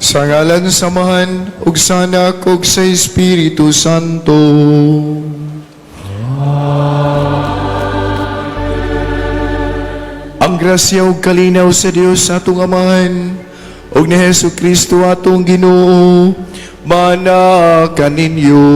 Sa ngalan sa Amahan, ug sa Anak, ug sa Espiritu Santo. Ang grasya ug kalinaw sa Dios atong Amahan, ug ni Hesus Kristo atong Ginoo, mana kaninyo.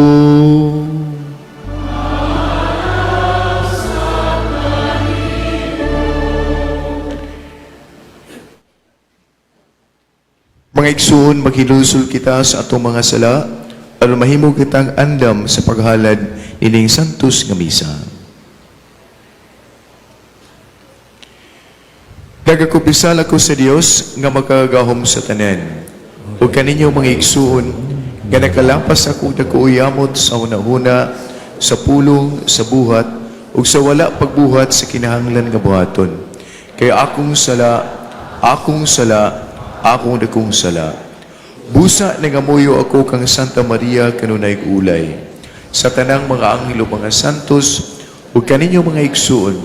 Mga igsuon, maghilusol kita sa atong mga sala, aron mahimo kitang andam sa paghalad nining santos nga misa. Nagakumpisal ako sa Dios nga makagagahom sa tanan. Ug kaninyo mga igsuon, nga nakalampas akong dakuuyamot sa hunahuna, sa pulong, sa buhat, ug sa wala pagbuhat sa kinahanglan nga buhaton. Kay akong sala, akong sala, akong dakong sala. Busa nangamuyo ako kang Santa Maria kanunay ulay. Sa tanang mga anghel ug mga santos, ug kaninyo mga igsuon,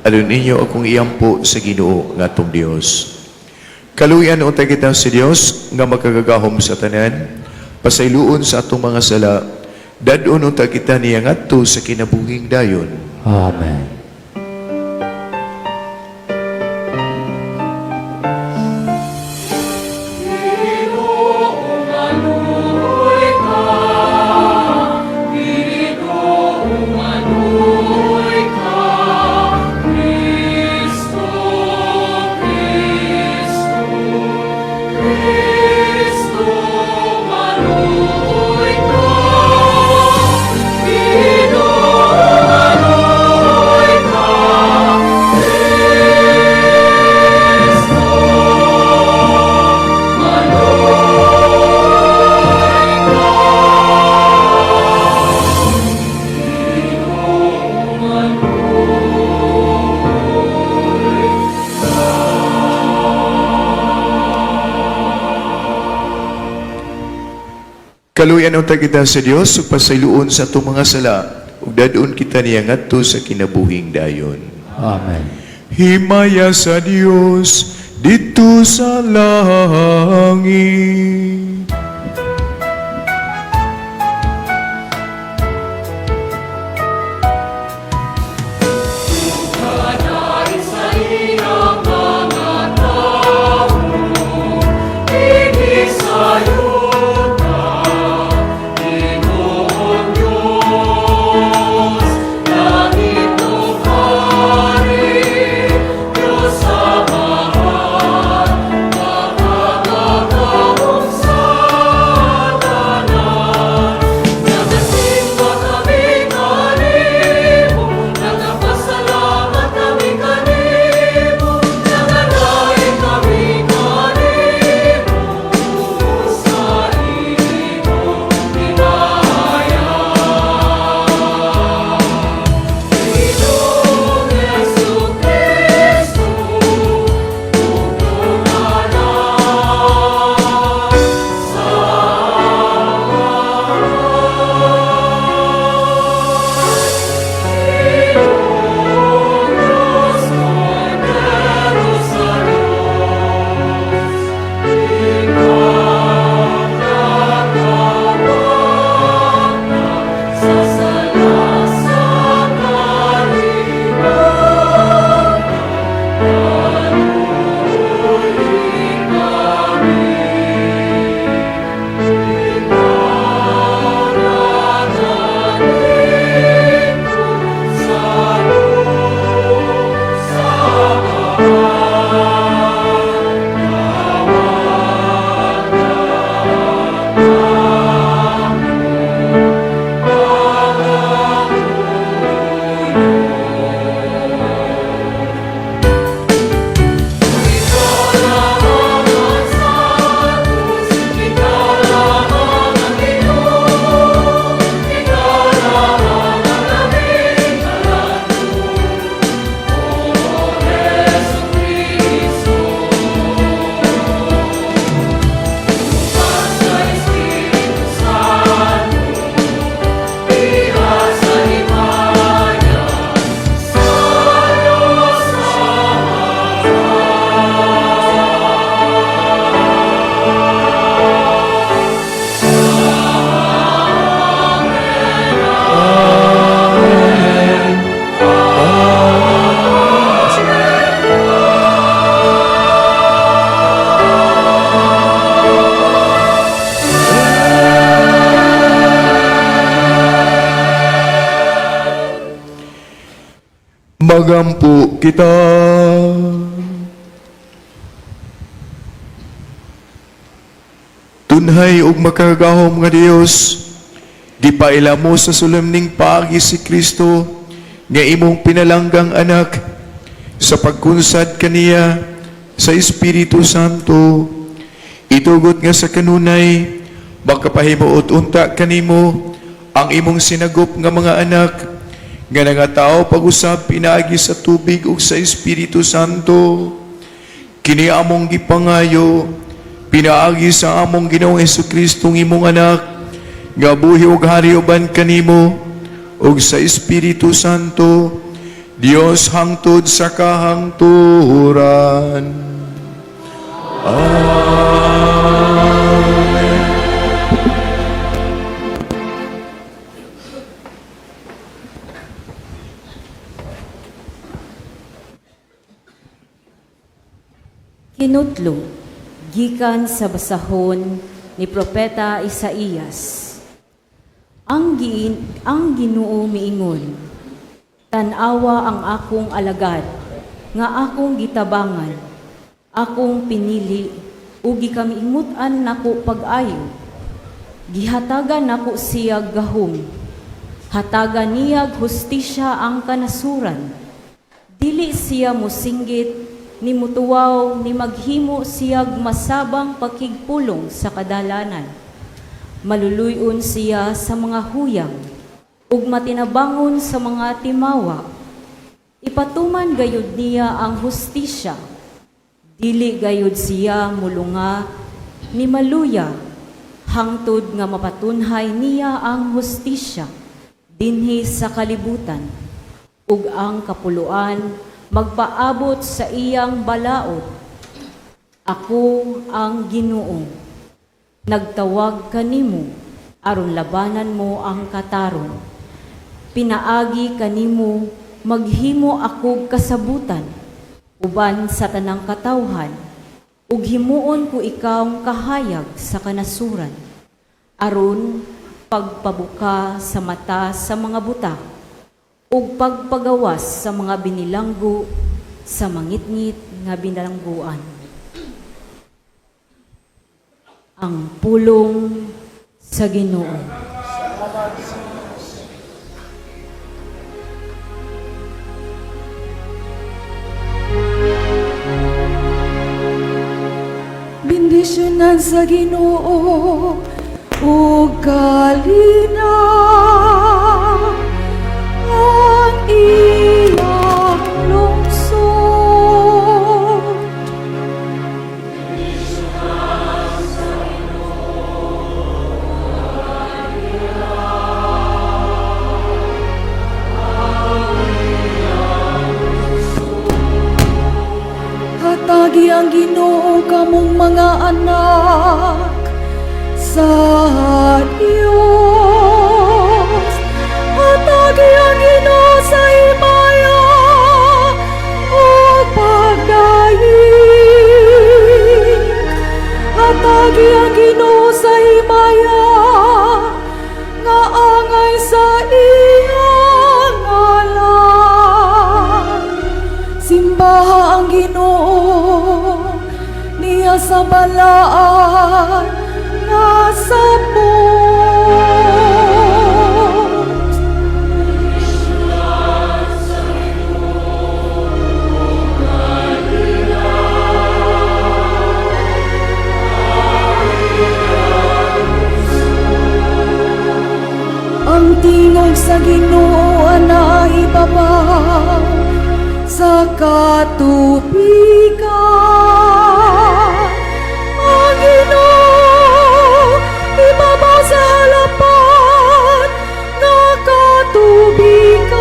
aron ninyo akong iampo sa Ginoo nga atong Dios. Kaluyan unta kita sa Dios nga makagagahom sa tanan, pasayloon sa atong mga sala, dad-on unta kita niya ngadto sa kinabuhing dayon. Amen. Kaluyan unta kita sa Dios ug pasayloon sa atong mga sala, ug dad-on kita niya ngadto sa kinabuhing dayon. Amen. Himaya sa Dios didto sa langit. Nagasimba kami kanimo, nagapasalamat kami kanimo, nagadaig kami kanimo sa Magampo kita. Tunhay ug makagagahom nga Dios, gipaila mo sa solemneng paagi si Kristo nga imong pinalanggang anak sa pagkunsad kaniya sa Espiritu Santo. Itugot nga sa kanunay makapahimuot unta kanimo ang imong sinagop nga mga anak nga nangatao pag-usab pinaagi sa tubig ug sa Espiritu Santo. Kini among gipangayo pinaagi sa among Ginoong Hesukristo, imong anak, nga buhi ug hari uban kanimo ug sa Espiritu Santo, Dios, hangtod sa kahangturan. Amen. Kinutlo, gikan sa basahon ni Propeta Isaías. Ang Ginoo miingon, "Tan-awa ang akong alagad, nga akong gitabangan, akong pinili, ug gikamiingot-an nako pag-ayo. Gihatagan nako siya gahom, hatagan niyag hustisya ang kanasuran. Dili siya musinggit, ni mutuwaw, ni maghimo siyag masabang pakigpulong sa kadalanan. Maluluy-on siya sa mga huyang, ug matinabangon sa mga timawa. Ipatuman gayud niya ang hustisya. Dili gayud siya mulunga ni maluya, hangtod nga mapatunhay niya ang hustisya dinhi sa kalibutan, ug ang kapuloan magpaabot sa iyang balaod. Ako ang Ginoo. Nagtawag kanimo aron labanan mo ang katarong. Pinaagi kanimo maghimo ako kasabutan uban sa tanang katawhan, ug himuon ko ikaw kahayag sa kanasuran aron pagpabuka sa mata sa mga buta ug pagpagawas sa mga binilanggo sa mangitngit nga binalangguan." Ang pulong sa Ginoo. Bendisyonan sa Ginoo ug kalinaw ang iyang lungsod. Hatagi ang Ginoo kamong mga anak sa Diyos. Hatagi ang Ginoo sa himaya ug pagdaig. Hatagi ang Ginoo sa himaya nga angay sa iyang ngalan. Simbaha ang Ginoo niya sa balaan nga sapot. Ang tingog sa Ginoo anaa ibabaw sa katubigan. Ang Ginoo ibabaw sa halapat nga katubigan.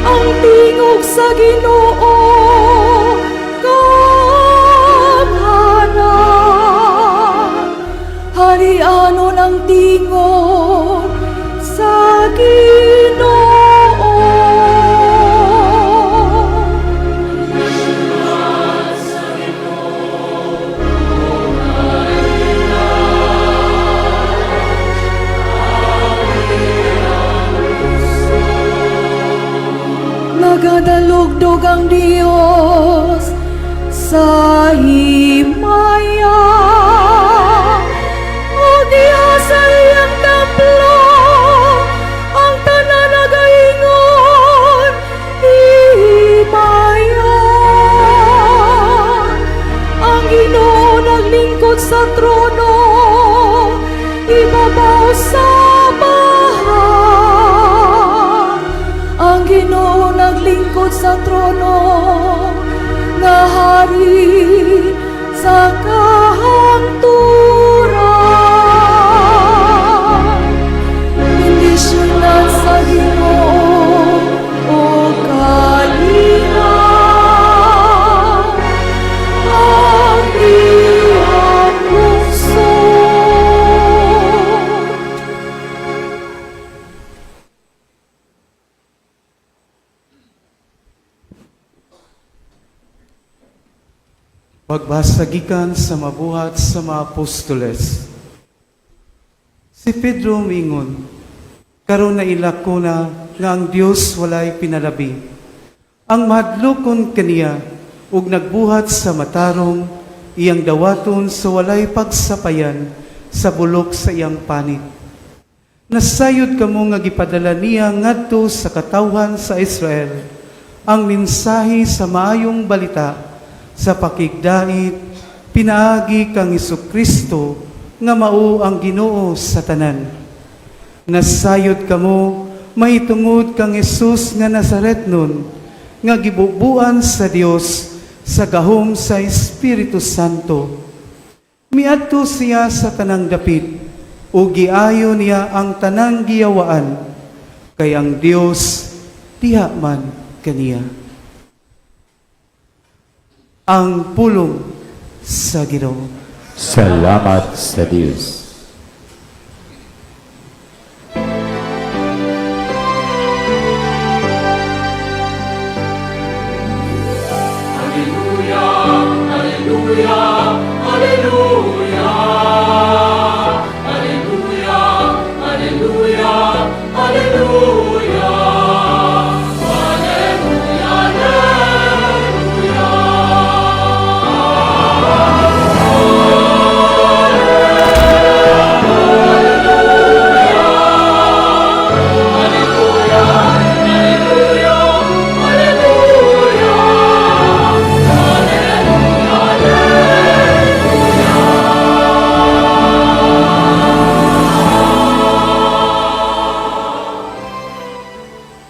Ang tingog sa Ginoo gamhanan. Harianon ang tingog sa Ginoo. Nagtingog ang Dios sa himaya, ug diha sa iyang templo ang tanan nagaingon, "Himaya!" Ang Ginoo naglingkod sa trono ibabaw sa baha. Ang Ginoo naglingkod sa trono nga hari sa kahangturan. Bendisyonan sa Ginoo, o kalinaw ang iyang lungsod. Pagbasa gikan sa mabuhat sa mga apostoles. Si Pedro mingon, "Karon naila ko na nga ang Dios walay pinalabi. Ang mahadlokon kaniya ug nagbuhat sa matarong, iyang dawaton sa walay pagsapayan sa bulok sa iyang panit. Nasayod kamo nga gipadala niya ngadto sa katawhan sa Israel ang mensahe sa maayong balita sa pakigdait pinaagi kang Kristo nga mao ang Ginoo sa tanan. Nasayod kamo mahitungod kang Hesus nga Nazaretnon nga gibubuan sa Dios sa gahom sa Espiritu Santo. Miadto siya sa tanang dapit ug giayo niya ang tanang giyawaan, kay ang Dios diha man kaniya." Ang pulong sa Ginoo. Salamat sa Dios.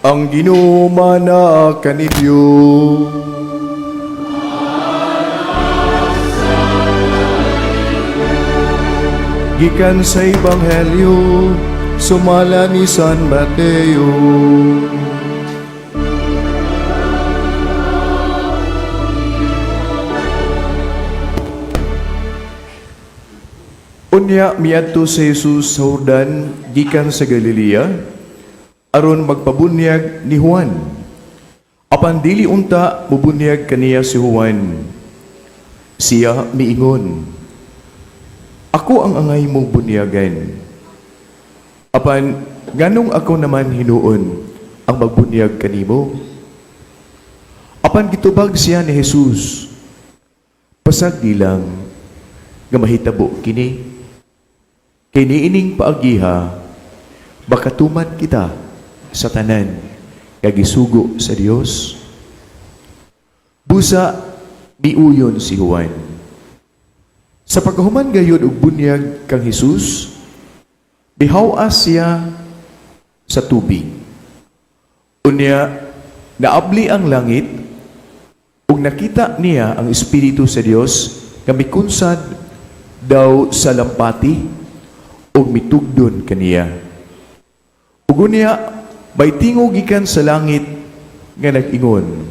Ang Ginoo mana kaninyo. Gikan sa Ebanghelyo sumala ni San Mateo. Unya miadto si Jesus sa Jordan gikan sa Galilea aron magpabunyag ni Juan. Apan dili unta mubunyag kaniya si Juan. Siya miingon, "Ako ang angay mong bunyagan. Apan nganong ako naman hinuon ang magbunyag kanimo?" Apan gitubag siya ni Jesus, "Pasagdi lang nga mahitabo kini. Kay niining paagiha, makatuman kita sa tanan nga gisugo sa Dios." Busa miuyon si Juan. Sa pagkahuman gayud og bunyag kang Jesus, mihaw-as siya sa tubig. Unya naabli ang langit ug nakita niya ang Espiritu sa Dios nga mikunsad daw sa lampati ug mitugdon kaniya. Ug unya may tingog gikan sa langit nga nag-ingon,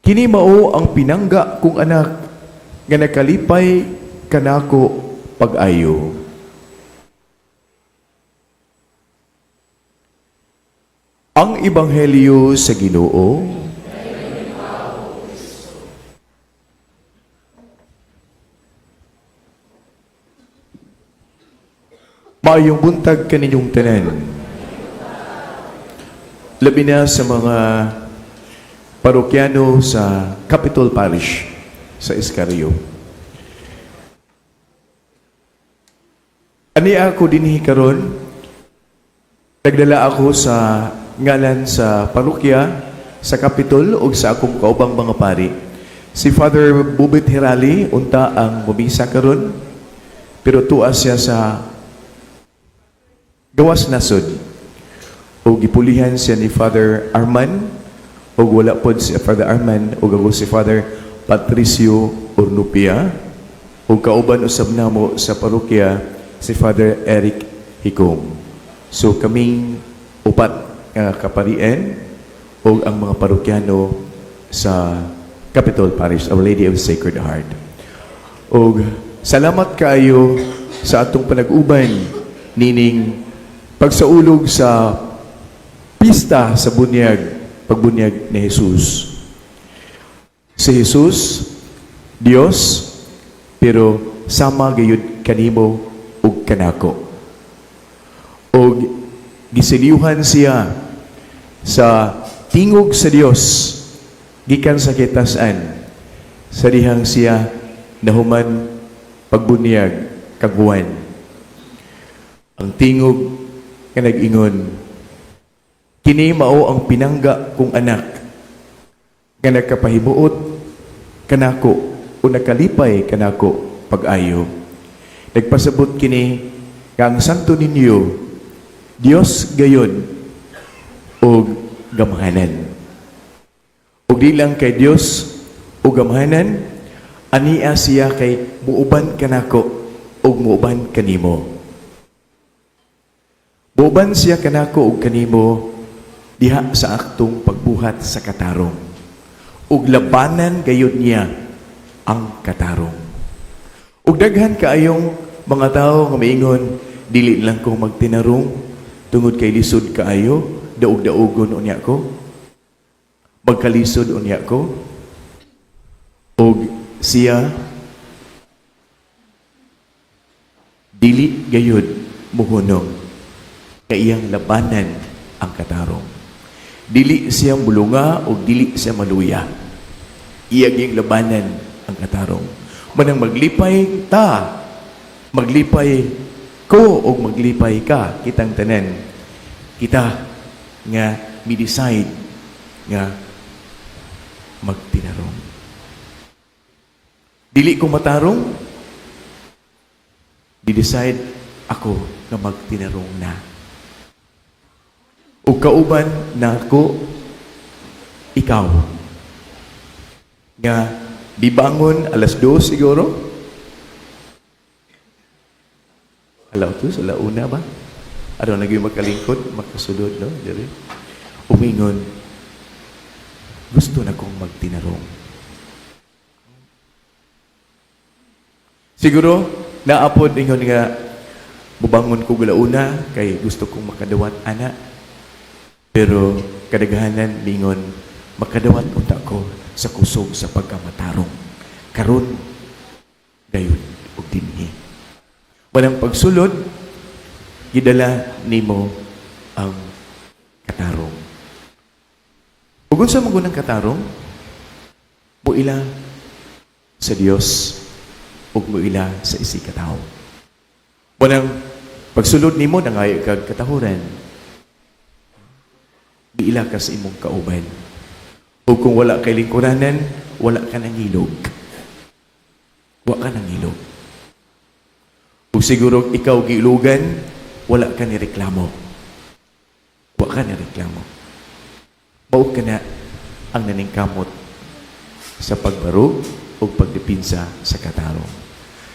"Kini mao ang pinangga kong anak nga nakalipay kanako pag-ayo." Ang Ebanghelyo sa Ginoo. Maayong buntag kaninyong tanan. Labi na sa mga Parokyano sa Capitol Parish sa Escario. Ani ako dinhi karon, nagdala ako sa ngalan sa parokya sa Capitol ug sa akong kaubang mga pari. Si Father Bubit Hirali unta ang mumisa karon, pero tuwa siya sa gawas nasod. O gipulihan siya ni Father Arman, ug wala pod si Father Arman, ug ako si Father Patricio Ornupia, ug kauban usab namo sa parokya si Father Eric Hikong. So kaming upat nga kaparien ug ang mga parokyano sa Capitol Parish, Our Lady of Sacred Heart. Og salamat kaayo sa atong panag-uban nining pagsaulog sa pista sa bunyag, pagbunyag ni Jesus. Si Jesus, Dios, pero sama gayud kanimo ug kanako. Og gisiliuhan siya sa tingog sa Dios gikan sa kitasan sa dihang siya nahuman pagbunyag kang Juan. Ang tingog nga nag-ingon, "Kini mao ang pinangga kong anak nga nagkapahimuot kanako o nakalipay kanako pag-ayo." Nagpasabot kini nga ang Santo Niño, Dios gayon og gamhanan. Ug di lang kay Dios og gamhanan, ania siya kay muuban kanako ug muuban kanimo. Muuban siya kanako ug kanimo diha sa aktong pagbuhat sa katarong. Ug labanan gayud niya ang katarong. Ug daghan kaayong mga tawo nga miingon, "Dili lang ko magtinarong tungod kay lisod kaayo, daog-daogon unya ko. Magkalisod unya ko." Og siya dili gayud muhunong kay iyang labanan ang katarong. Dili siya mulunga o dili siya maluya. Iya gyud labanan ang katarong. Manang maglipay ta, maglipay ko o maglipay ka, kitang tanan. Kita nga mi-decide nga magtinarong. Dili ko matarong, di-decide ako nga magtinarong na. O kauban nako ikaw nga bibangon 2:00 siguro. 2:00, 1:00 ba? Ano, naging makalingkod, makasulod, no? Diri. Umingon, "Gusto na kong magtinarong." Siguro, naapod ingon nga, "Bubangon ko 1:00 kay gusto kong makadawat ana." Pero kadaghanan mingon, "Makadawat unta ko sa kusog sa pagkamatarong. Karon gayon og dinhi." Walang pagsulod, gidala nimo ang katarong. Ug unsa man gunang katarong? Muila sa Dios ug muila sa isig ka tawo. Walang pagsulod nimo nangayo kag katahuran. Giila ka sa imong kauban. O kung wala kay lingkuranan, wala ka nangilog. Wa ka nangilog. Kung siguro ikaw giilugan, wala ka ni reklamo. Wa ka ni reklamo. Mao ka na ang naningkamot sa pagbarog o pagdepinsa sa katarong.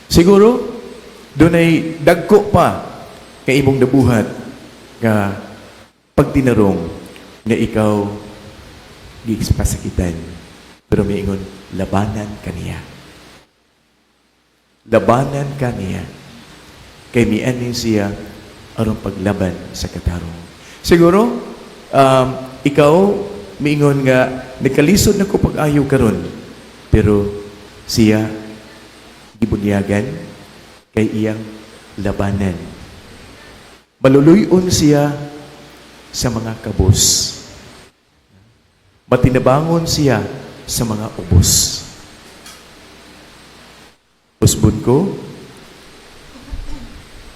Siguro, dunay dagko pa nga imong nabuhat nga pagtinarong nga ikaw gipasakitan. Pero miingon, "Labanan kaniya. Labanan kaniya." Kay mianin siya aron paglaban sa katarong. Siguro, ikaw miingon nga nagkalisod na ko pag-ayo karon. Pero siya gibunyagan kay iyang labanan. Maluluyon siya sa mga kabos. Matinabangon siya sa mga ubos. Usbon ko,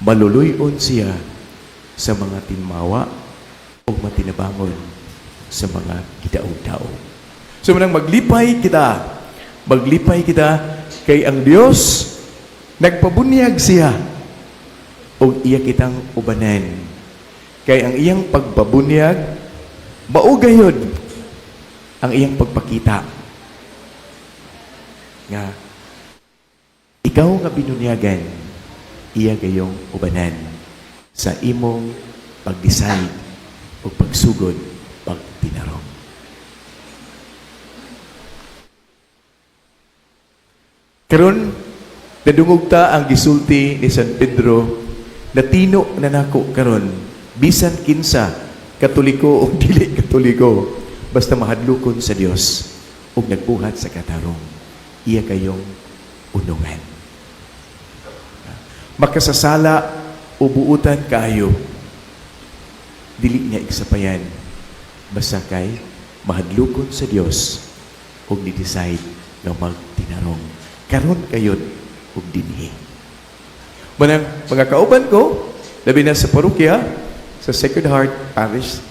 maluluyon siya sa mga timawa o matinabangon sa mga gidaog-daog. So manang maglipay kita kay ang Dios nagpabunyag siya og iya kitang ubanan. Kay ang iyang pagpabunyag mao gayod ang iyang pagpakita nga ikaw nga binunyagan, iya gayong ubanan sa imong pag-decide o pagsugod pagtinarong. Karon nadungog ta ang gisulti ni San Pedro, natino na nako karon, bisan kinsa, Katoliko o dili Katoliko, basta mahadlokon sa Dios ug nagbuhat sa katarong, iya kayong unungan. Makasasala o buutan kaayo, dili niya igsapayan, basta kay mahadlokon sa Dios ug ni-decide nga magtinarong karon kayod ug dinhi. Manang mga kauban ko, labi na sa parokya, sa Sacred Heart Parish,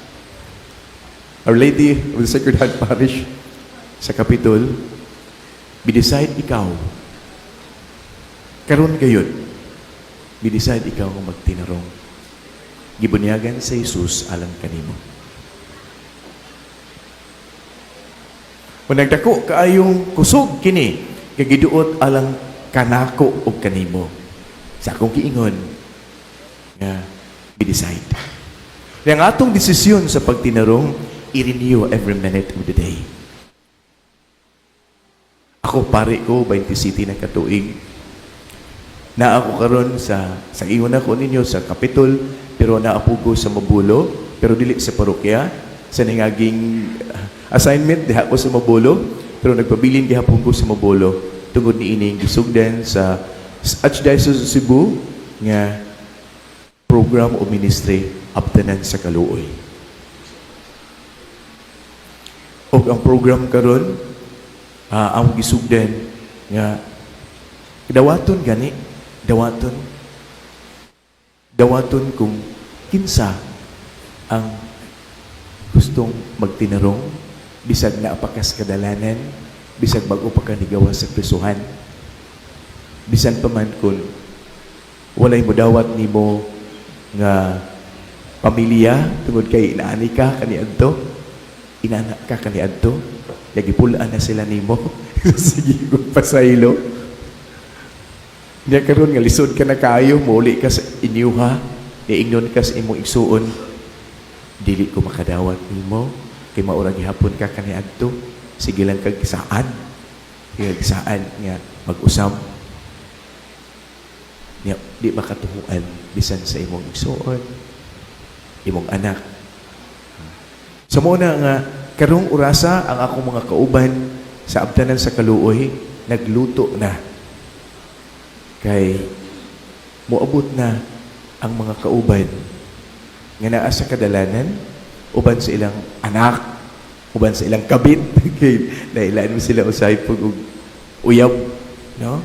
Our Lady of the Sacred Heart Parish, sa Kapitol, bi-decide ikaw, karon gayud, bi-decide ikaw nga magtinarong. Gibunyagan sa Jesus alang kanimo. Kung nagdako kaayong kusog kini, kagiduot alang kanako og kanimo. Sa akong giingon, nga bi-decide. Ang atong desisyon sa pagtinarong, i-renew every minute of the day. Ako, pare ko, 27 na katuig. Na ako karon sa ingon ako ninyo sa Kapitol, pero naapo ko sa Mabulo, pero dili sa parokya. Sa nangaging assignment diha ko sa Mabulo, pero nagpabilin gihapon ko sa Mabulo tungod ni ining gisugdan sa Archdiocese of Cebu nga program o ministry abtanan sa kaluoy. Og ang program karon, ang gisugdan nga dawaton gani, dawaton kung kinsa ang gustong magtinarong, bisag naapakas kadalanan, bisag bag-o pa ka nigawas sa prisuhan, bisan pa man kung walay modawat nimo nga pamilya tungod kay inaani ka kaniadto, inana ka kaniadto, nagipul-an na sila nimo. Sige, kung pasaylo. Niya karon nga lisod ka na kaayo, muuli ka sa inyuha, niingnon ka sa imong igsuon, dili ko makadawat nimo, kay maura gihapon ka kaniadto, sige lang kag saan, kag saan nga mag-usab. Niya, di makatuhuan bisan sa imong igsuon, imong anak. Sa mao na nga karong orasa ang akong mga kauban sa abtanan sa kaluoy nagluto na. Kay moabot na ang mga kauban nga naa sa kadalanan uban sa ilang anak, uban sa ilang kabit. Kay nailaan mo sila usahay pag og uyab, no?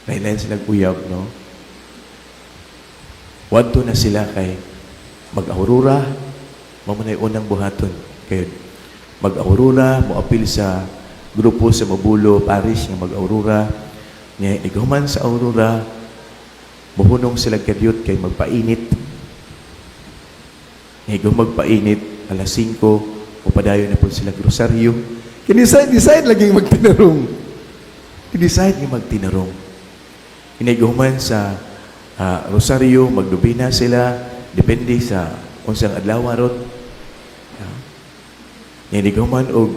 Nailaan sila og uyab, no? Wadto na sila kay mag-aurora, mao man ay unang buhaton. Kay mag-aurora, moapil sa grupo sa Mabulo Parish nga mag-aurora. Nga nighuman sa aurora, muhunong sila kadyot kay magpainit. Nga magpainit, alas 5, upadayon na po sila rosaryo. Kini decide laging magtinarong. Kini-decide nga magtinarong. Iniguman sa rosaryo, magnobena sila, depende sa unsang adlaw ron. Iniguman og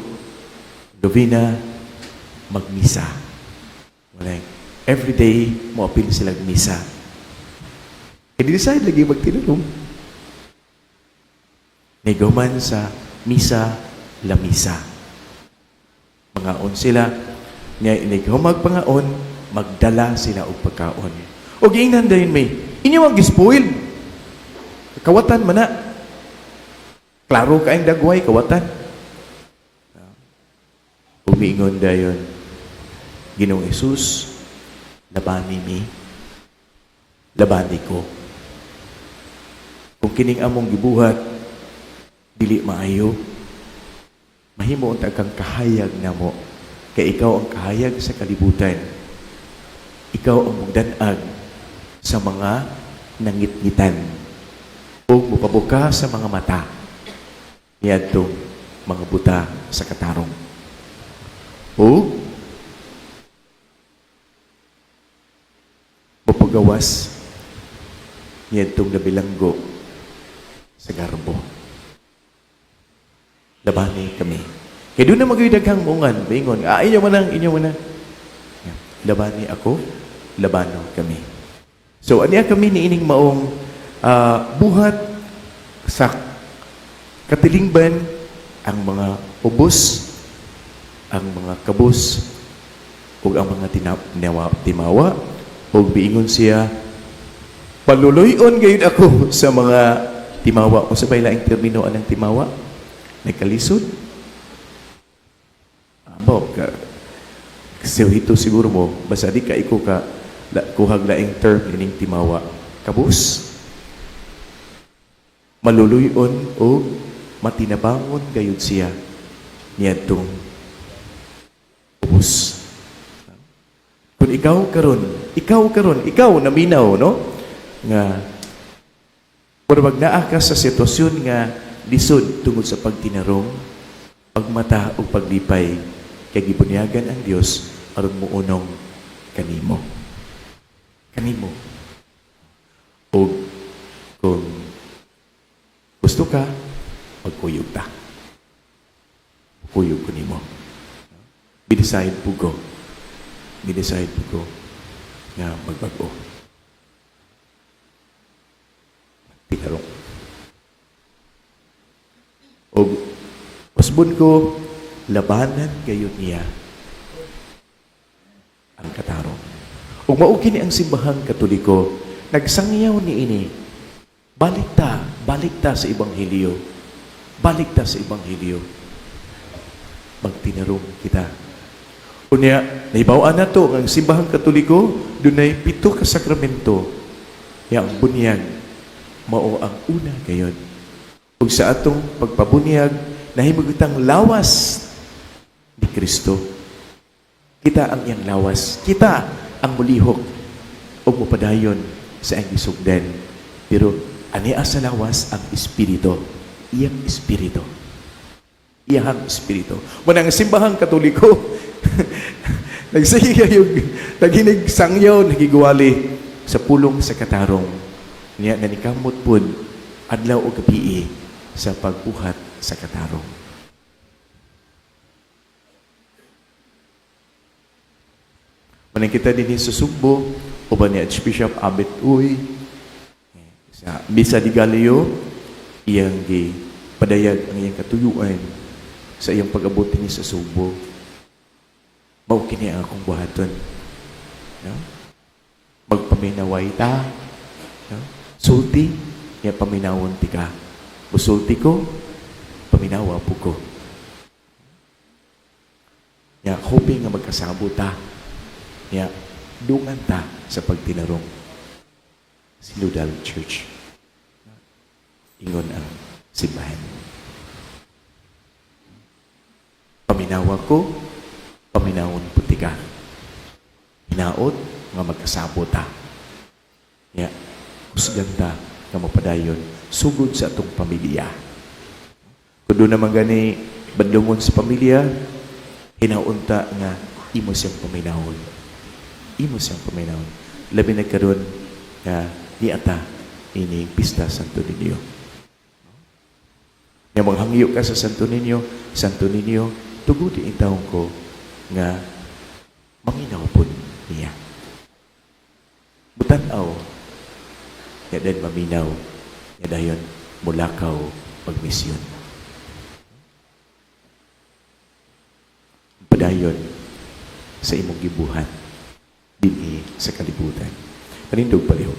novena, magmisa. Wala. Every day, moapil sila misa. I-decide lagi magtinarong. Niguman sa misa, lamisa. Mangaon sila. Nga inighumag pangaon, magdala sila og pagkaon. Og ingnan dayon may, inyo ang gispoil. Kawatan man na. Klaro kaayong dagway, kawatan. Ug miingon dayon, "Ginoong Hesus, labani mi, labani ko. Kung kining among gibuhat, dili maayo, mahimo unta kang kahayag namo, kay ikaw ang kahayag sa kalibutan. Ikaw ang mugdan-ag sa mga nangitngitan ug mupabuka sa mga mata niadtong mga buta sa katarong. Ug mupagawas niadtong nabilanggo sa garbo. Labani kami." Kay duna man gyoy daghang mungan, bingon, "Ah, inyo man ang, inyo man ang." Labani ako, labano kami. So, aniya kami niining maong buhat sa katilingban, ang mga ubos, ang mga kabus, ug ang mga timawa, ug biingon siya, "Paluloy-on gayud ako sa mga timawa." Unsa bay laing termino anang timawa? Nagkalisod? Abo, ka, kasi ito siguro mo, basta di ka iko ka la, kuhag laing term ining timawa. Kabus? Maluluyon o matinabangon gayud siya niadtong ubos. Kung ikaw karon, ikaw naminaw, no? Nga murag naa ka sa sitwasyon nga lisod tungod sa pagtinarong, pagmata o paglipay, kay gibunyagan ang Dios aron muunong kanimo. Kanimo. O kung gusto ka, magkuyog ta. Kuyog ko nimo. Bi-decide po ko. Bi-decide po ko nga magbag-o. Tinarong. O usbon ko, labanan gayud niya ang katarong. Ug mao kini ang Simbahang Katoliko, nagsangyaw niini. Balik ta, balik ta sa Ebanghelyo. Balik ta sa Ebanghelyo. Magtinarong kita. Unya, nahibaw-an nato ang Simbahang Katoliko dunay 7 ka sakramento. Ya ang bunyag mao ang una gayon. Ug sa atong pagpabunyag, nahimo kitang lawas ni Kristo. Kita ang iyang lawas. Kita ang mulihok ug mopadayon sa iyang gisugdan. Pero ania sa lawas ang espiritu, iyang espiritu. Iyang espiritu. Muna ang Simbahang Katoliko, nagsige kayo, naghinig sangyaw, nagigwali sa pulong sa katarong. Niya nanikamot pud adlaw o gabii sa pagbuhat sa katarong. Manang kita din sa Sugbo, uban ni Archbishop Abet Uy, sa Misa de Gallo, iyang gipadayag ang iyang katuyuan sa iyang pag-abot ni sa Sugbo. Mao kini ang akong buhaton. No? Magpaminaway ta. No? Sulti, ya paminawon ti ka. Musulti ko, paminawa po ko. Ya, hoping nga magkasabo ta. Ya, dungan ta sa pagtinarong. Synodal Church. Ingon ang simbahan. Paminawa ko, paminawon puti ka. Hinaot nga magkasabo ta. Ya, kusgan ta nga mapadayon sugod sa atong pamilya. Kung doon naman gani bandungon sa pamilya, hinaunta nga imo siyang paminawon. Imo siyang paminawon. Labi na karon nga niata ini pista Santo Niño. Nga maghangyo ka sa Santo Niño, Santo Niño, tugudi ang taong ko nga maminaw pod niya. Butan-aw, nga den maminaw, nga dayon mulakaw pagmisyon. Padayon sa imong gibuhat dinhi sa kalibutan. Panindog palihog.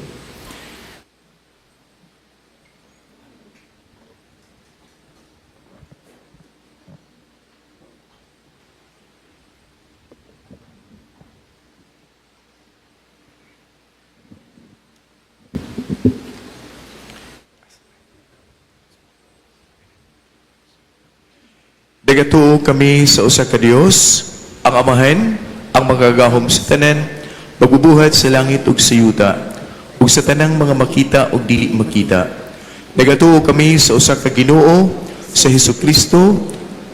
Nagatuo kami sa usa ka Dios, ang Amahan, ang makagagahom sa tanan, magbubuhat sa langit ug sa yuta, ug sa tanang mga makita ug dili makita. Nagatuo kami sa usa ka Ginoo, sa Hesukristo,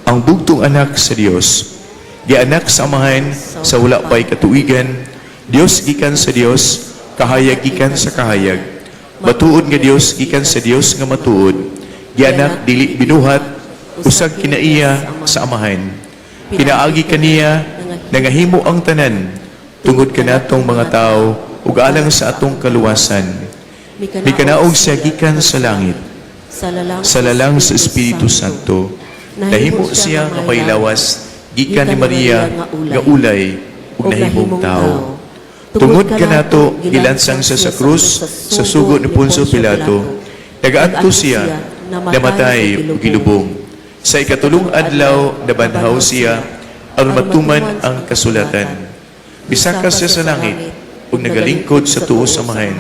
ang bugtong anak sa Dios. Gianak sa Amahan sa wala pa'y katuigan, Dios gikan sa Dios, kahayag gikan sa kahayag. Matuod nga Dios gikan sa Dios nga matuod. Gianak dili binuhat, usag kinaiya sa Amahan. Pinaagi kaniya nangahimo ang tanan tungod kanatong mga tao ug alang sa atong kaluwasan. Mikanaog siya gikan sa langit, sa lalang sa Espiritu Santo. Nahimo siya nga may lawas gikan ni Maria nga ulay ug nahimong tao. Tungod kanato gilansang siya sa krus sa sugo ni Poncio Pilato. Nagaadto siya, namatay ug gilubong. Sa ikatulong adlaw nabanhaw siya aron matuman ang kasulatan. Misaka siya sa langit ug nagalingkod sa tuo sa Amahan.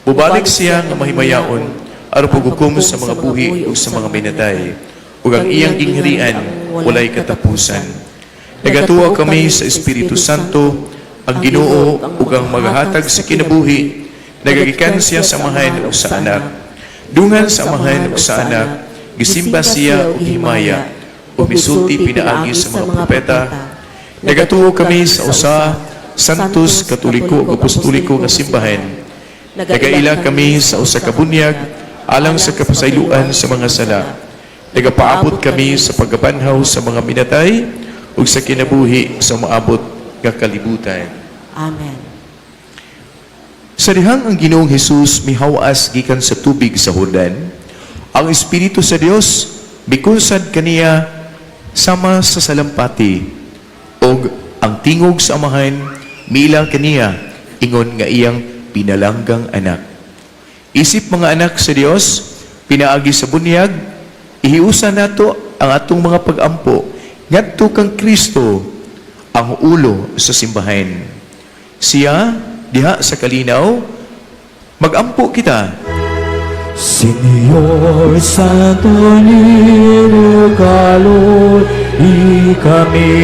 Mubalik siya nga mahimayaon aron paghukom sa mga buhi ug sa mga minatay, ug ang iyang gingharian walay katapusan. Nagatuo kami sa Espiritu Santo, ang Ginoo ug ang magahatag sa kinabuhi, nagagikan siya sa Amahan ug sa Anak. Dungan sa Amahan ug sa Anak, gisimba siya ug himaya, ug misulti pinaagi sa mga propeta. Nagatuo kami sa usa Santos, Katoliko ug Apostoliko nga simbahan. Nagaila kami sa usa ka bunyag alang sa kapasayloan sa mga sala. Nagapaabot kami sa pagkabanhaw sa mga minatay ug sa kinabuhi sa maabot nga kalibutan. Amen. Sa dihang ang Ginoong Hesus mihawas gikan sa tubig sa Jordan, ang Espiritu sa Dios mikunsad kaniya sama sa salampati, og ang tingog sa Amahan miila kaniya ingon nga iyang pinalanggang anak. Isip mga anak sa Dios, pinaagi sa bunyag, ihiusa nato ang atong mga pag-ampo ngadto kang Kristo, ang ulo sa simbahan. Siya diha sa kalinaw, magampo kita. Señor Santo Niño, kaluluoy kami.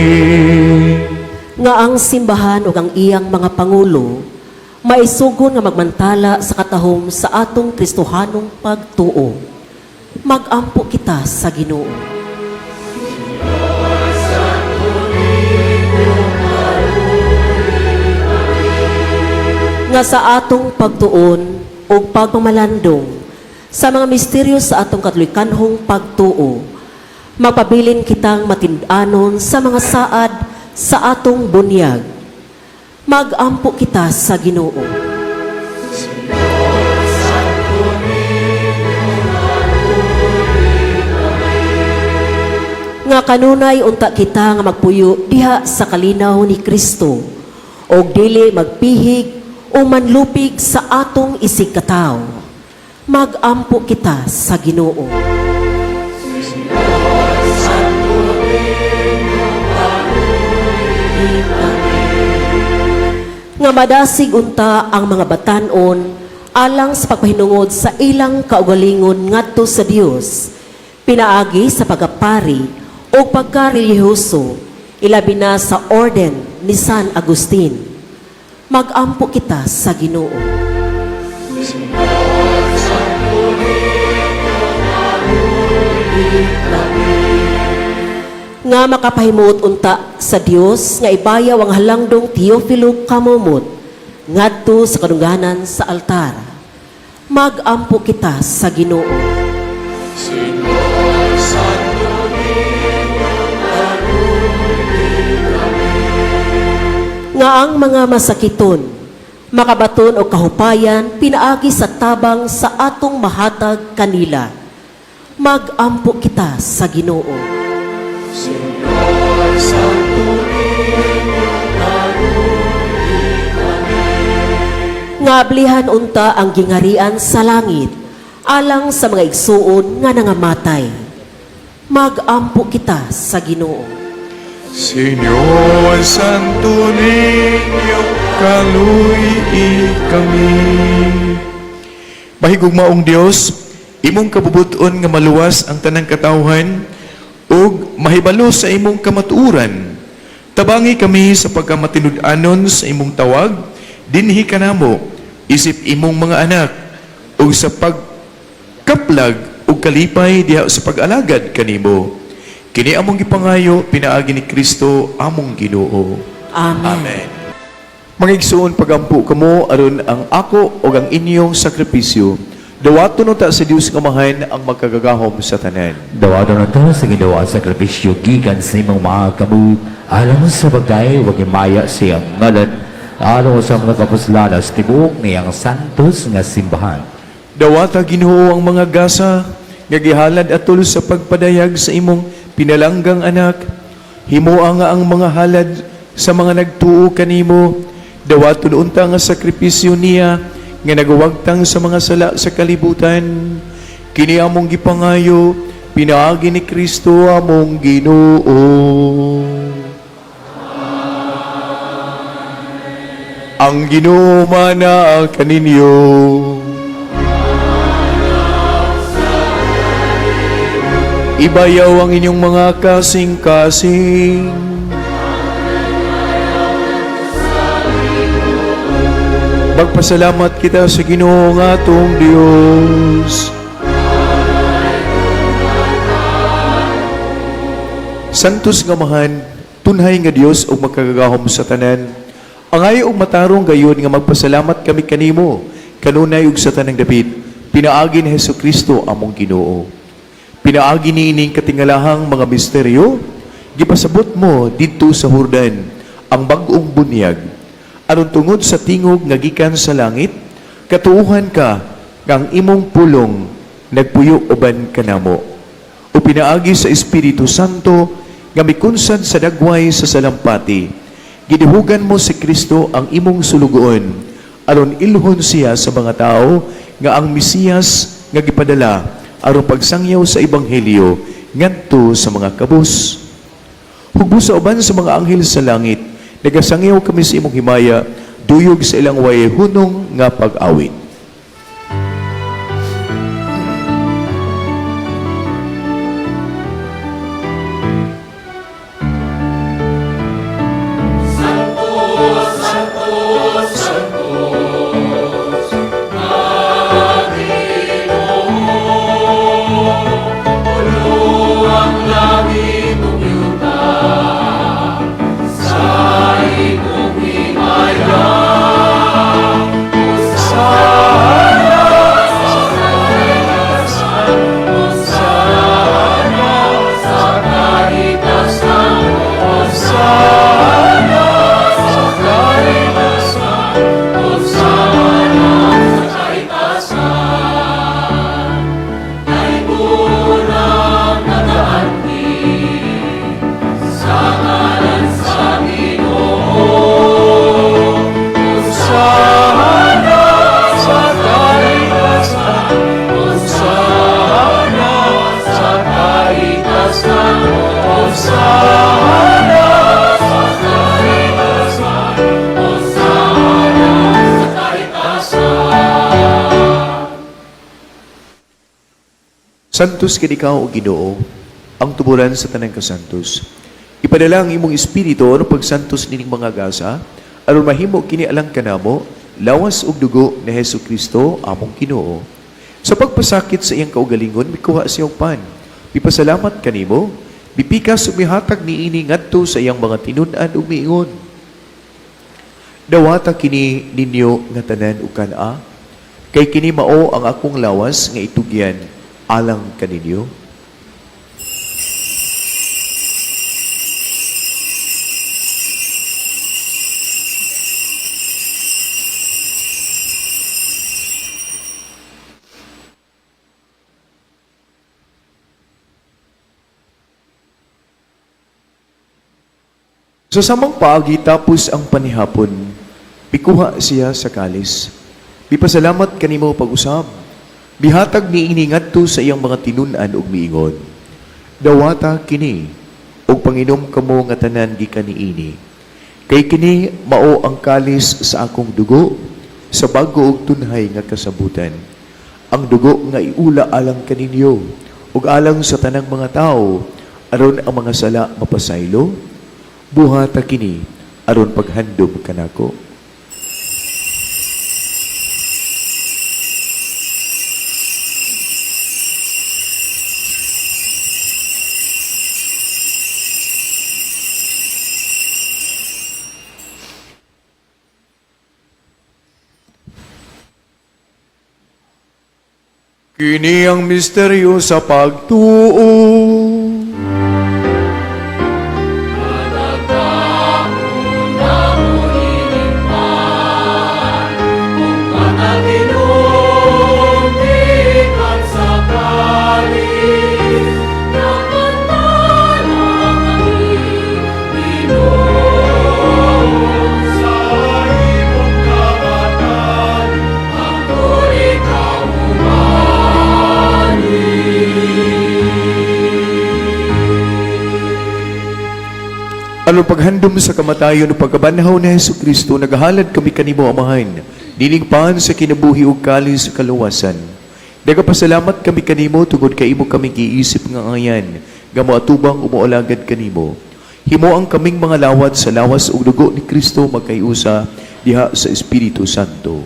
Nga ang simbahan ug ang iyang mga pangulo maisugon nga magmantala sa katahom sa atong Kristohanong pagtuo. Magampo kita sa Ginoo. Nga sa atong pagtuon ug pagmamalandong sa mga misteryo sa atong Katolikanhong pagtuo, mapabilin kitang matind-anon sa mga saad sa atong bunyag. Magampo kita sa Ginoo. Nga kanunay unta kita nga magpuyo diha sa kalinaw ni Kristo, og dili magpihig o manlupig sa atong isigkatawo. Magampo kita sa Ginoo. Nga madasig unta ang mga batan-on alang sa pagpahinungod sa ilang kaugalingon ngadto sa Dios, pinaagi sa pagapari o pagkarelihiyoso, ilabi na sa orden ni San Agustin. Magampo kita sa Ginoo. Nga makapahimuot unta sa Dios nga ibayaw ang halangdong Teofilo Camomot ngadto sa kadungganan sa altar. Magampo kita sa Ginoo. Señor Santo Niño, Nga ang mga masakiton makabaton og kahupayan pinaagi sa tabang sa atong mahatag kanila. Magampo kita sa Ginoo. Señor Santo Niño, Nga ablihan unta ang gingarian sa langit alang sa mga igsuon nga nangamatay. Magampo kita sa Ginoo. Señor Santo Niño, kaluy-i kami. Mahigugmaong Dios, imong kabubuton nga maluwas ang tanang katawhan ug mahibalo sa imong kamatuoran. Tabangi kami sa pagkamatinud-anon sa imong tawag, dinhi kanamo isip imong mga anak ug sa pagkaplag ug kalipay diha sa pag-alagad kanimo. Kini among gipangayo pinaagi ni Kristo among Ginoo. Amen. Amen. Mga igsoon, pagampo kamo aron ang ako ug ang inyong sakripisyo dawaton unta sa Dios nga Amahan ang makagagahom sa tanan. Dawaton unta sa Ginoo ang sakripisyo gikan sa imong mga kamot alang sa pagdayaw ug himaya sa iyang ngalan, alang sa mga kapuslanan sa tibuok niyang santos nga simbahan. Dawata, Ginoo, ang mga gasa nga gihalad atol sa pagpadayag sa imong pinalanggang anak. Himoa nga ang mga halad sa mga nagtuo kanimo dawaton unta nga sakripisyo niya nga nagawagtang sa mga sala sa kalibutan. Kini among gipangayo pinaagi ni Kristo among Ginoo. Ang Ginoo mana kaninyo. Ibayaw ang inyong mga kasing-kasing. Magpasalamat kita sa Ginoo nga atong Dios. Santos nga Amahan, tunhay nga Dios ug makagagahom sa tanan. Angay og matarong gayon nga magpasalamat kami kanimo kanunay ug sa tanang dapit, pinaagi ni Hesus Kristo among Ginoo. Pinaagi niining katingalahang mga misteryo, gipasabot mo didto sa Hordan ang bag-ong bunyag. Aron tungod sa tingog nga gikan sa langit, katuohan ka nga ang imong pulong nagpuyo uban kanamo. O pinaagi sa Espiritu Santo nga mikunsad sa dagway sa salampati, gidihugan mo si Kristo ang imong sulugoon aron ilhon siya sa mga tao nga ang Mesiyas nga gipadala aron pagsangyaw sa ebanghelyo ngadto sa mga kabus. Hugbo sa uban sa mga anghel sa langit, nagasangyaw kami sa imong himaya, duyog sa ilang way hunong nga pag-awit. Santos kini ikaw, o Ginoo, ang tuburan sa tanang kasantos. Ipadala ang imong espiritu aron pagsantos nining mga gasa, aron mahimo kini alang kanamo, lawas ug dugo ni Hesus Kristo among Ginoo. Sa pagpasakit sa iyang kaugalingon, mikuha siya og pan. Mipasalamat kanimo, mipikas ug mihatag niini ngadto sa iyang mga tinun-an ug miingon: "Dawata kini ninyo nga tanan ug kan-a, kay kini mao ang akong lawas nga itugyan alang kaninyo." Sa samang paagi tapos ang panihapon, mikuha siya sa kalis. Mipasalamat kanimo pag-usab. Mihatag niini ngadto sa iyang mga tinun-an ug miingon: "Dawata kini ug panginom kamo nga tanan gikan niini. Kay kini mao ang kalis sa akong dugo sa bago ug tunhay nga kasabutan. Ang dugo nga iula alang kaninyo ug alang sa tanang mga tawo aron ang mga sala mapasaylo. Buhata kini aron paghandom kanako. Kini ang misteryo sa pagtuo. Aron paghandom sa kamatayon ug pagkabanhaw ni Hesus Kristo, nagahalad kami kanimo, Amahan, nining pan sa kinabuhi ug kalis sa kaluwasan. Nagapasalamat kami kanimo tungod kay imo kami giisip nga angayan, nga moatubang ug moalagad kanimo. Himoang kaming mga lawat sa lawas ug dugo ni Kristo magkayusa diha sa Espiritu Santo.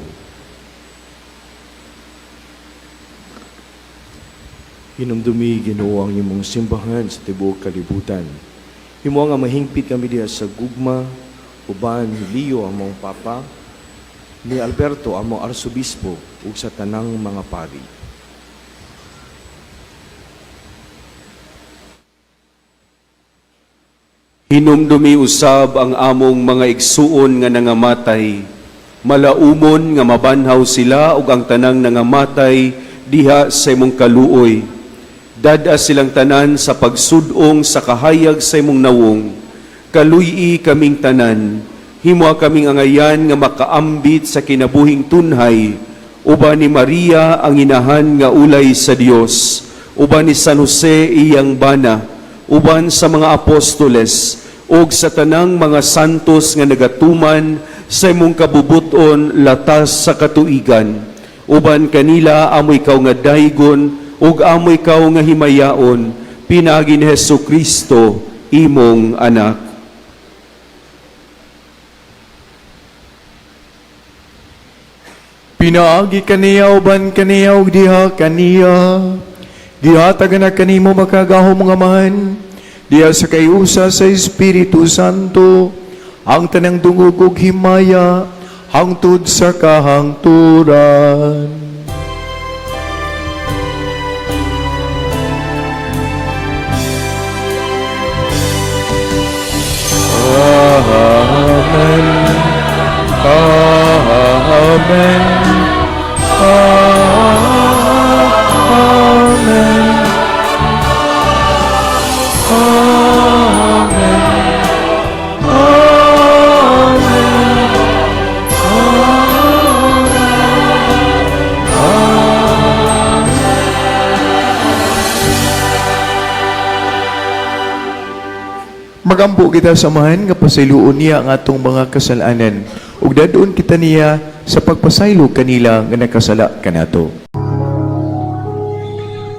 Hinumdumi, Ginoo, ang imong simbahan sa tibuok kalibutan. Himo nga mahingpit kami diha sa gugma uban ni Leo among Papa, ni Alberto among Arsobispo ug sa tanang mga pari. Hinumdumi usab ang among mga igsuon nga nangamatay. Malaumon nga mabanhaw sila ug ang tanang nangamatay diha sa imong kaluoy. Dad-a silang tanan sa pagsud-ong sa kahayag sa imong nawong. Kaluy-i kaming tanan. Himoa kaming angayan nga makaambit sa kinabuhing tunhay. Uban ni Maria ang inahan nga ulay sa Dios. Uban ni San Jose iyang bana, uban sa mga apostoles ug sa tanang mga santos nga nagatuman sa imong kabubuton latas sa katuigan. Uban kanila amo ikaw nga daygon ug amo ikaw nga himayaon pinaagi ni Hesus Kristo imong anak. Pinaagi kaniya uban kaniya ug diha kaniya. Gihatag na kanimo makagahom nga Amahan diha sa kayusa sa Espiritu Santo ang tanang dungog ug himaya hangtod sa kahangturan. Amen. Amen. Amen. Amen. Amen. Amen. Magampo kita sa Amahan nga pasayloon niya ang atong mga kasalanan ug dadon kita niya sa pagpasaylo kanila nga nakasala kanato.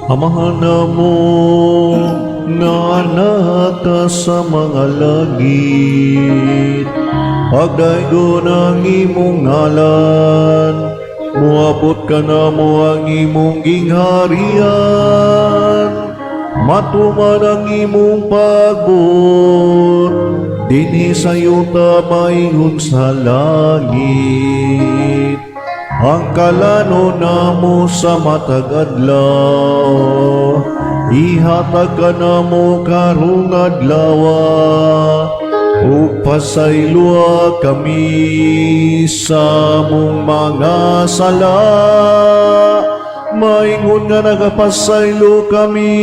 Amahan namo nga naa ka sa mga langit, pagdaygon ang imong ngalan, muabot kanamo ang imong gingharian, matuman ang imong pagbuot, dinhi sa yuta maingon sa langit. Ang kalano namo sa matag adlaw, ihatag kanamo karong adlaw, ug pasayloa kami sa among mga sala, maingon nga nagapasaylo kami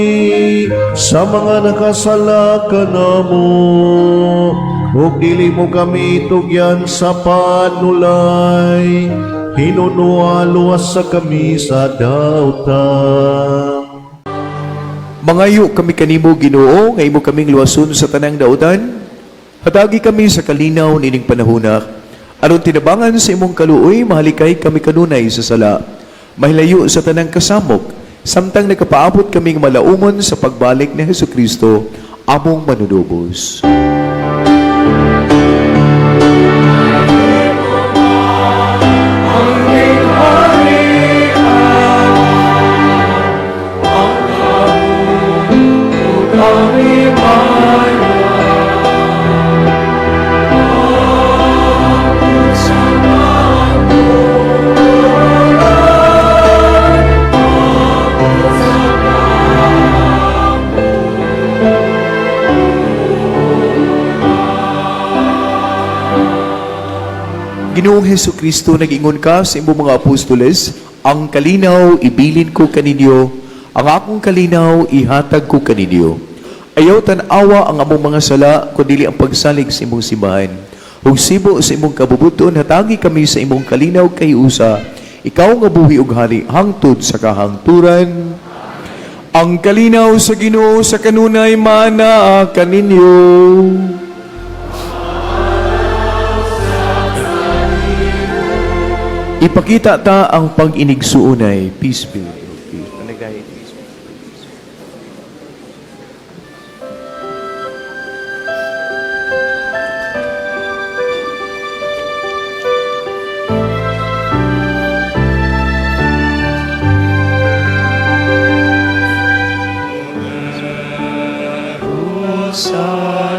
sa mga nakasala kanamo, ug dili mo kami tugyan sa panulay, hinunoa luwasa kami sa dautan. Mangayo kami kanimo, Ginoo, nga imo kaming luwason sa tanang dautan. Hatagi kami sa kalinaw nining panahuna. Aron tinabangan sa imong kaluoy, mahalikay kami kanunay sa sala. Mahilayo sa tanang kasamok, samtang nakapaabot kaming malaumon sa pagbalik ni Hesukristo, among manunubos. Ginoong Hesukristo, nag-ingon ka sa imong mga apostoles, ang kalinaw ibilin ko kaninyo, ang akong kalinaw ihatag ko kaninyo. Ayaw tan-awa ang among mga sala, kundi ang pagsalig sa imong simbahan. Ug sibo sa imong kabubuton, hatagi kami sa imong kalinaw kay usa. Ikaw nga buhi ug hari hangtod sa kahangturan. Ang kalinaw sa Ginoo sa kanunay mana kaninyo. Ipakita ta ang pag-inigsuonay. Peace be with you. Peace. Panagay, peace be with you. Sa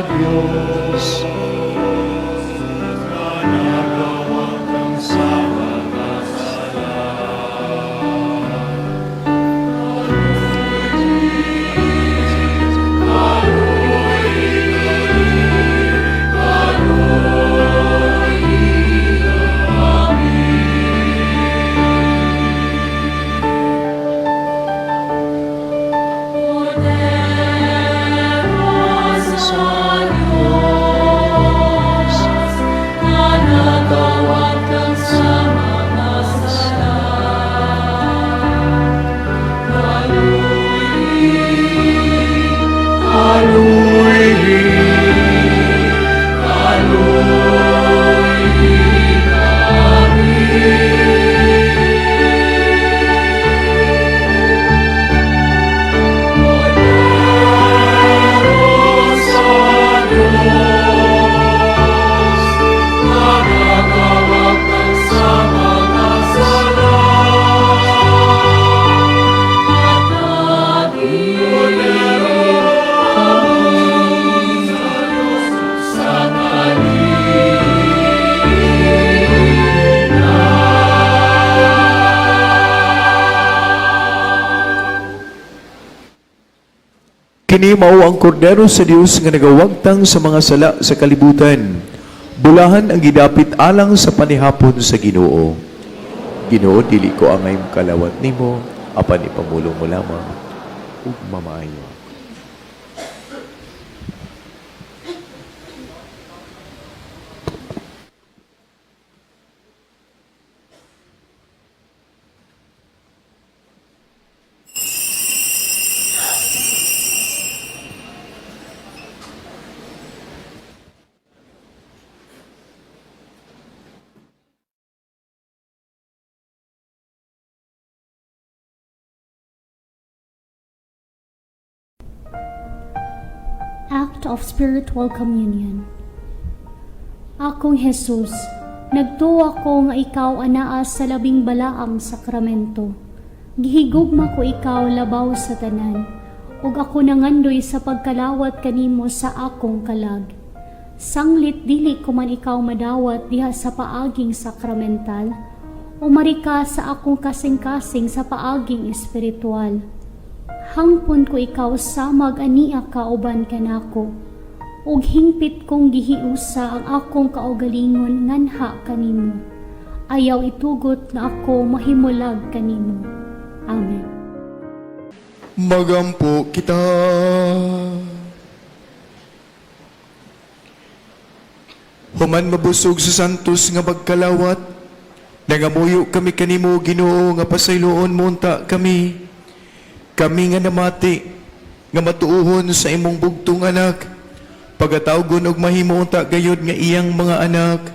Diyos, Kini mao ang kordero sa Dios nga nagawagtang sa mga sala sa kalibutan. Bulahan ang gidapit alang sa panihapon sa Ginoo. Ginoo, dili ko angay kalawat nimo, apan ipamulong mo lamang ug mamaayo. Act of Spiritual Communion. Akong Jesus, nagtuwa ko nga ikaw anaa sa labing balaang sakramento. Gihigugma ko ikaw labaw sa tanan, ug ako nangandoy sa pagkalawat kanimo sa akong kalag. Sanglit dili ko man ikaw madawat diha sa paaging sakramental, umari ka sa akong kasing-kasing sa paaging espiritual. Hangpon ko ikaw samag ania kauban kanako, ug hingpit kong gihiusa ang akong kaugalingon nganha kanimo. Ayaw itugot nga ako mahimulag kanimo. Amen. Magampo kita. Human mabusog sa santos nga bagkalawat, nangamuyo kami kanimo Ginoo nga pasayloon mo unta kami. Kami nga namati nga matuohon sa imong bugtong anak, pagatawgon og mahimo unta gayud nga iyang mga anak.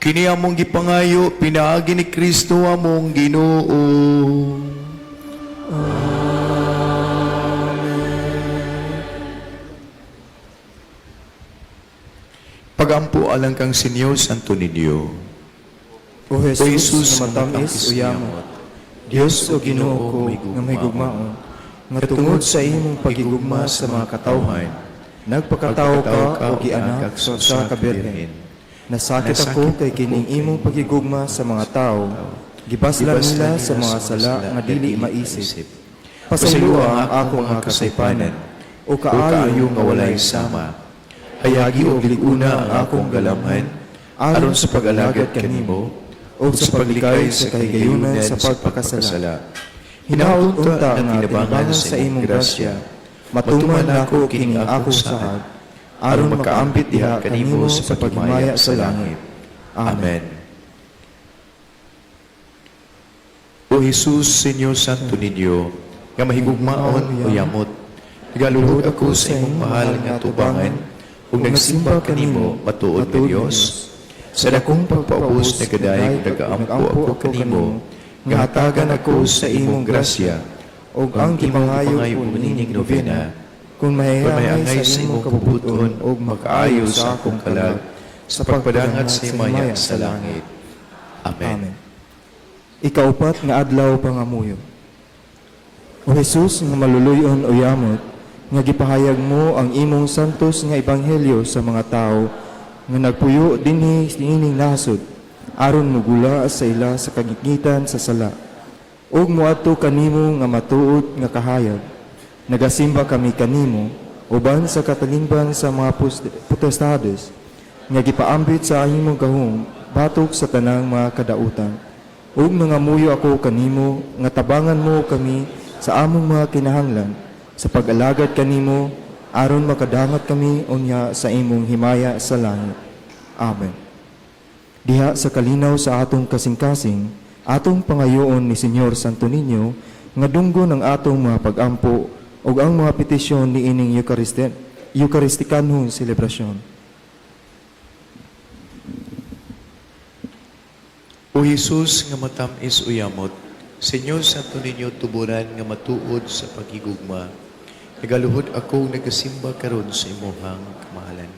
Kini among gipangayo pinaagi ni Kristo among Ginoo. Pagampo alang kang Senyor Santo Niño. O Jesus, nga matamis o yamot, Dios o Ginoo ko nga mahigugmaon, nga tungod sa imong pagigugma sa mga katawhan, nagpakatawo ka o gianak sa usa ka birhen. Nasakit ako kay kining imong pagigugma sa mga tawo, gibaslan nila sa mga sala nga dili maisip. Pasayloa ang akong mga kasaypanan, o O kaayo kaayo nga walay sama. Hayagi og lig-una ang akong galamhan aron sa pag-alagad kanimo o sa paglikay sa kahigayunan sa pagpakasala. Hinaot Hinaot unta nga tinabangan sa imong grasya, matuman nako kining akong saad, aron makaambit diha kanimo sa paghimaya sa langit. Amen. O Jesus, Senyor Santo Niño, nga mahigugmaon o yamot, nagaluhod ako sa imong mahal nga tubangan, ug nagsimba kanimo matuod nga Dios. Sa dakong pagpaubos nagadaig nagaampo ako kanimo, nga hatagan ako sa imong grasya, ug ang gipangayo ko nining novena, kung kung mahiangay mahiangay sa imong kabubut-on ug makaayo sa akong kalag, sa pagpadangat sa himaya sa langit. Amen. Amen. Ikaupat nga adlaw pangamuyo. O Jesus nga maluluyon o yamot, nga gipahayag mo ang imong santos nga ebanghelyo sa mga tao nga nagpuyo dinhi niining nasod aron mugula sa ila sa kagigitan sa sala ug moadto kanimo nga matuod nga kahayag. Nagasimba kami kanimo uban sa katalingban sa mga potestades nga gipaambit sa imong gahom batok sa tanang mga kadautan. Ug nangamuyo ako kanimo nga tabangan mo kami sa among mga kinahanglan sa pag-alagad kanimo aron makadangat kami unya sa imong himaya sa langit. Amen. Diha sa kalinaw sa atong kasing-kasing, atong pangayoon ni Senyor Santo Niño nga dunggon ang atong mga pagampo ug ang mga petisyon niining Eucharistikanhong selebrasyon. O Jesus nga matam-is o yamot, Senyor Santo Niño, tuburan nga matuod sa pagigugma. Nagaluhod ako nagasimba karon sa imuhang kamahalan.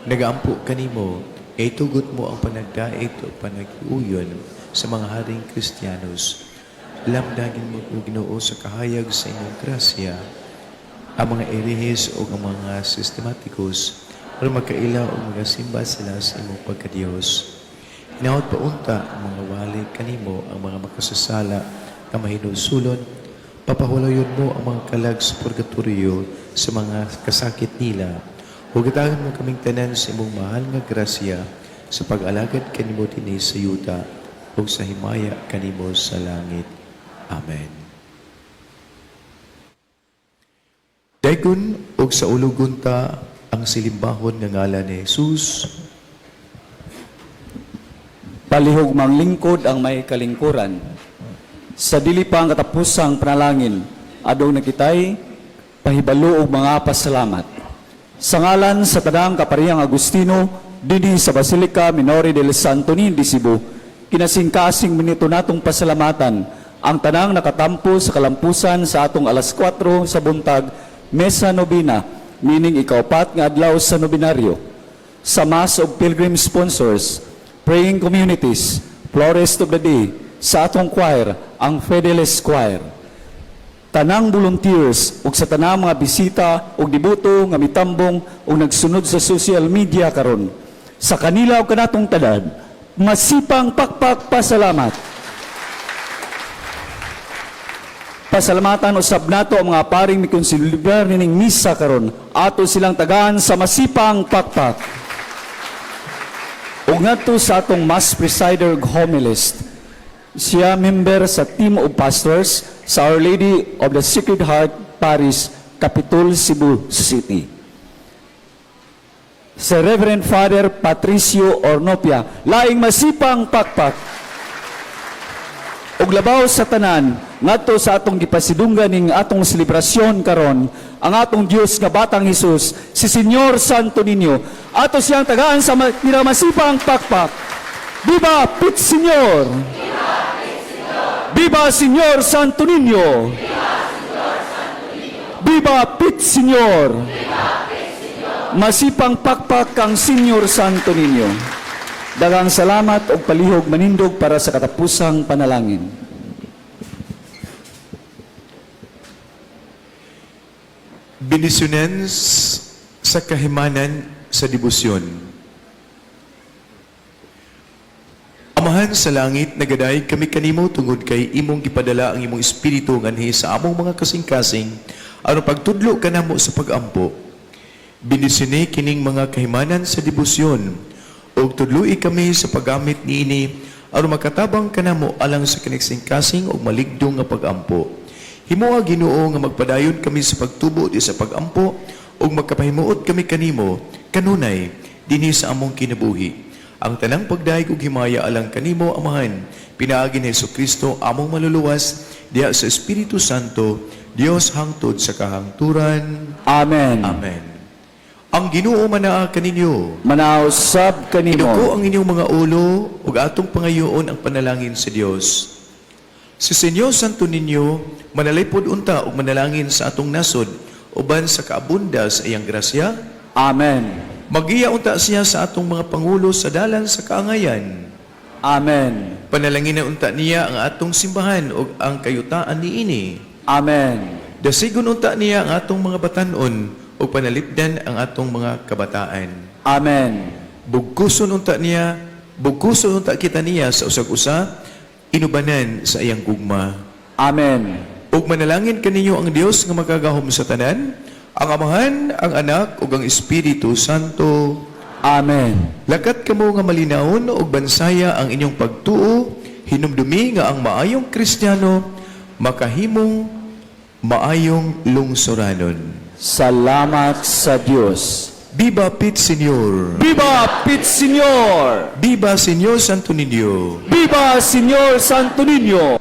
Nagaampo kanimo, nga itugot mo ang panagdait o panag-uyon sa mga haring Kristiyanos. Lamdagin mo o Ginoo sa kahayag sa imong grasya ang mga erehis o ang mga sistematikos aron magkaila o magasimba sila sa imong pagkadiyos. Hinaot pa unta ang mga wali kanimo ang mga makasasala nga mahinulsulon, papahulayon mo ang mga kalag sa purgatorio sa mga kasakit nila. Hugatagan mo kaming tanan sa imong mahal nga grasya sa pag-alagad kanimo dinhi sa yuta ug sa himaya kanimo sa langit. Amen. Dayon ug sa ulugon ta ang silimbahon nga ngalan ni Jesus. Palihog manglingkod ang may kalingkuran. Sa dili pa ang katapusang panalangin, adong nakitay pahibalo og mga pasalamat. Sa ngalan sa tanang kaparehang Agustino, dinhi sa Basilica Minore del Santo Niño de Cebu, kinasingkasing minuto natong pasalamatan ang tanang nakatampo sa kalampusan sa atong alas 4 sa buntag, Mesa Novena, meaning ikaupat nga adlaw sa nobenaryo. Sa Mass of Pilgrim Sponsors, Praying Communities, Florist of the Day, sa atong choir, ang Fidelis Choir. Tanang volunteers ug sa tanang mga bisita ug deboto nga mitambong ug nagsunod sa social media karon. Sa kanila ug kanatong tanan, masipang pakpak pasalamat. Pasalamatan usab nato ang mga paring mikonsilibrar nining misa karon. Ato silang tagaan sa masipang pakpak. Ug ngadto sa atong mass presider ug homilist. Siya member sa team of pastors sa Our Lady of the Sacred Heart Parish, Capitol, Cebu City. Si Reverend Father Patricio Ornopia, laing masipang pakpak. Ug labaw sa tanan, ngadto sa atong gipasidunggan ning atong selebrasyon karon, ang atong Dios nga batang Hesus, si Señor Santo Niño. Ato siyang tagaan sa masipang pakpak. Viva Pit Señor! Viva Señor Santo Niño! Viva Pit Señor! Masipang pakpak kang Señor Santo Niño. Daghang salamat og palihog manindog para sa katapusang panalangin. Bendisyonan sa kahimanan sa debosyon. Amahan sa langit, nagadayeg kami kanimo tungod kay imong gipadala ang imong espiritu nganhi sa among mga kasing-kasing aron pagtudlo kanamo sa pagampo. Bendisyone kining mga kahimanan sa debosyon ug tudloi kami sa paggamit niini aron makatabang kanamo alang sa kinagsing-kasing ug maligdong nga pagampo. Himoa, Ginoo, nga magpadayon kami sa pagtubo di sa pagampo ug magkapahimuot kami kanimo kanunay dinhi sa among kinabuhi. Ang tanang pagdayeg ug himaya alang kanimo, Amahan, pinaagi ni Kristo among maluluwas, diha sa Espiritu Santo, Dios hangtod sa kahangturan. Amen. Amen. Ang Ginoo manaa kaninyo. Manaa usab kanimo. Iduko ang inyong mga ulo ug atong pangayoon ang panalangin sa Dios. Si Señor Santo Niño manalipod unta ug manalangin sa atong nasod uban sa kaabunda sa iyang grasya. Amen. Magiya unta siya sa atong mga pangulo sa dalan sa kaangayan. Amen. Panalangin na unta niya ang atong simbahan ug ang kayutaan niini. Amen. Dasigon unta niya ang atong mga batan-on ug panalipdan ang atong mga kabataan. Amen. Bugkuson unta niya, bugkuson unta kita niya sa usag-usa, inubanan sa iyang gugma. Amen. Ug manalangin kaninyo ang Dios nga makagahom sa tanan, ang Amahan, ang Anak ug ang Espiritu Santo. Amen. Lakat kamo nga malinawon ug bansaya ang inyong pagtuo, hinumdumi nga ang maayong Kristiyano makahimong maayong lungsuranon. Salamat sa Dios. Viva Pit Señor! Viva Pit Señor! Viva Señor Santo Niño! Viva Señor Santo Niño!